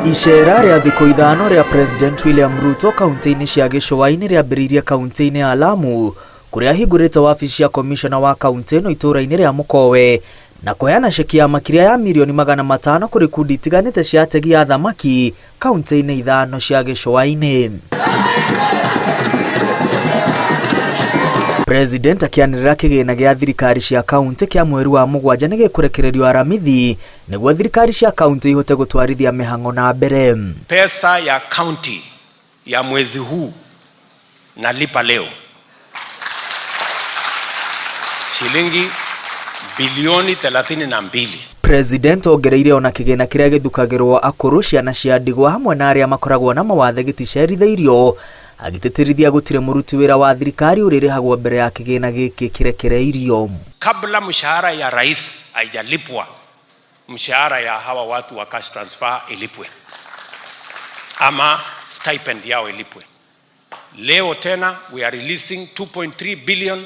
Icera rĩa thikũ 5 rĩa President William Ruto kaunti-inĩ cia gĩcũa-inĩ rĩambĩrĩirie kaunti-inĩ ya Lamu kũrĩa ahingũrĩte wabici ya komishona wa kaunti ĩno itũũra-inĩ rĩa Mũkowe na kũheana ceki ya makĩria ya mirioni 500 kũrĩ kundi itiganĩte cia ategi a thamaki kaunti-inĩ 5 cia gĩcũa-inĩ. President akĩanĩrĩra kĩgĩna gĩa thirikari cia kaunti kĩa mweri wa 7 nĩ gĩkũrekererio Aramithi nĩguo thirikari cia kaunti ihote gũtwarithia mĩhang'o na mbere. Pesa ya kaunti ya mwezi huu nalipa leo shilingi bilioni 32. President ongereire ona kĩgĩna kĩrĩa gĩthukagĩrwo akũrũ, ciana cia ndigwa hamwe na arĩa makoragwo na mawathe gĩticerithĩirio, agĩtĩtĩrithia gũtirĩ mũruti wĩra wa thirikari ũrĩrĩhagwo mbere ya kĩgĩna gĩkĩ kĩrekereirio. Kabla mshahara ya rais haijalipwa, mshahara ya hawa watu wa cash transfer ilipwe ama stipend yao ilipwe. Leo tena we are releasing 2.3 billion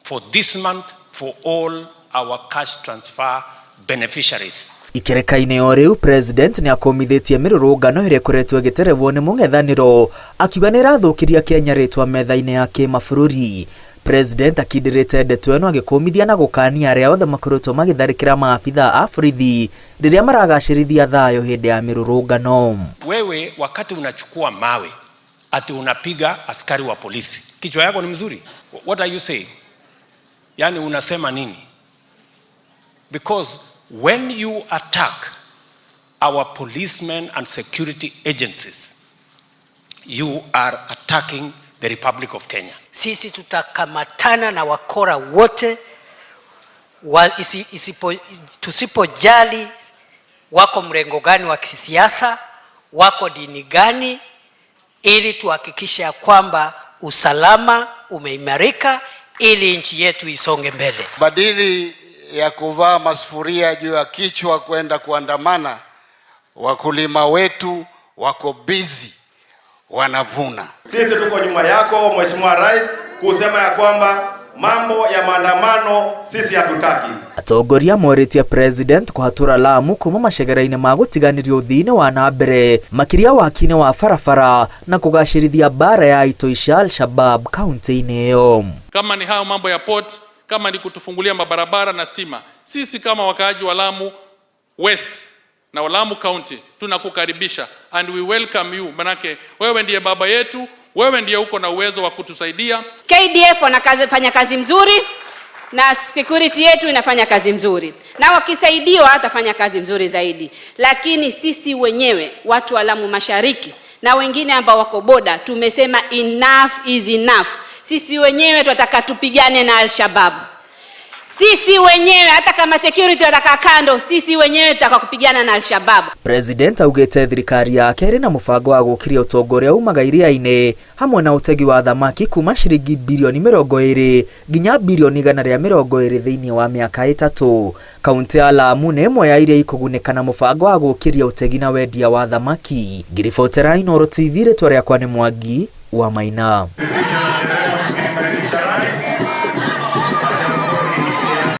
for this month for all our cash transfer beneficiaries. Ikereka-inĩ o rĩu President nĩ akũmithĩtie mĩrũrũngano ĩrĩa ĩkoretwo ĩgĩterevwo nĩ mũng'ethanĩro akiuga nĩ ĩrathũkĩria Kenya rĩtwa metha-inĩ ya kĩmabũrũri. President akindĩrĩte ndeto ĩno agĩkũmithia na gũkania arĩa othe makoretwo magĩtharĩkĩra maabithaa a borithi rĩrĩa maragacĩrithia thayũ hĩndĩ ya mĩrũrũngano. Wewe wakati unachukua mawe ati unapiga askari wa polisi, kichwa yako ni mzuri? What are you saying? Yani unasema nini? Because when you attack our policemen and security agencies, you are attacking the Republic of Kenya. Sisi tutakamatana na wakora wote tusipojali wako mrengo gani wa kisiasa, wako dini gani, ili tuhakikishe ya kwamba usalama umeimarika ili nchi yetu isonge mbele. Badili ya kuvaa masufuria juu ya kichwa kwenda kuandamana, wakulima wetu wako busy wanavuna. Sisi tuko nyuma yako Mheshimiwa Rais kusema ya kwamba mambo ya maandamano sisi hatutaki. Atongoria morĩtie President kũhatũra Lamu kuma macegera-inĩ ma gũtiganĩrio ũthii-inĩ wa na mbere makĩria waki-inĩ wa barabara na kũgacĩrithia mbara ya itoi cia Al-Shabab kaunti-inĩ ĩyo. Kama ni hayo mambo ya port, kama ni kutufungulia mabarabara na stima, sisi kama wakaaji wa Lamu West na Lamu County tunakukaribisha and we welcome you, manake wewe ndiye baba yetu, wewe ndiye uko na uwezo wa kutusaidia. KDF wanafanya kazi mzuri na security yetu inafanya kazi mzuri, na wakisaidiwa watafanya kazi mzuri zaidi. Lakini sisi wenyewe watu wa Lamu Mashariki na wengine ambao wako boda tumesema enough is enough. Sisi wenyewe tunataka tupigane na Al-Shabaab. Sisi wenyewe hata kama security wataka kando, sisi wenyewe tutaka kupigana na Al-Shabaab. President augĩte thirikari yake ĩrĩ na mũbango wa gũkĩria ũtonga ũrĩa umaga iria-inĩ hamwe na ũtegi wa thamaki kuma ciringi bilioni 20 nginya bilioni 120 thĩinĩ wa mĩaka 3. Kaunti ya Lamu nĩ ĩmwe ya iria ikũgunĩka na mũbango wa gũkĩria ũtegi na wendia wa thamaki. Ngiribotera Inooro TV, rĩtwa rĩakwa nĩ Mwangi wa Maina.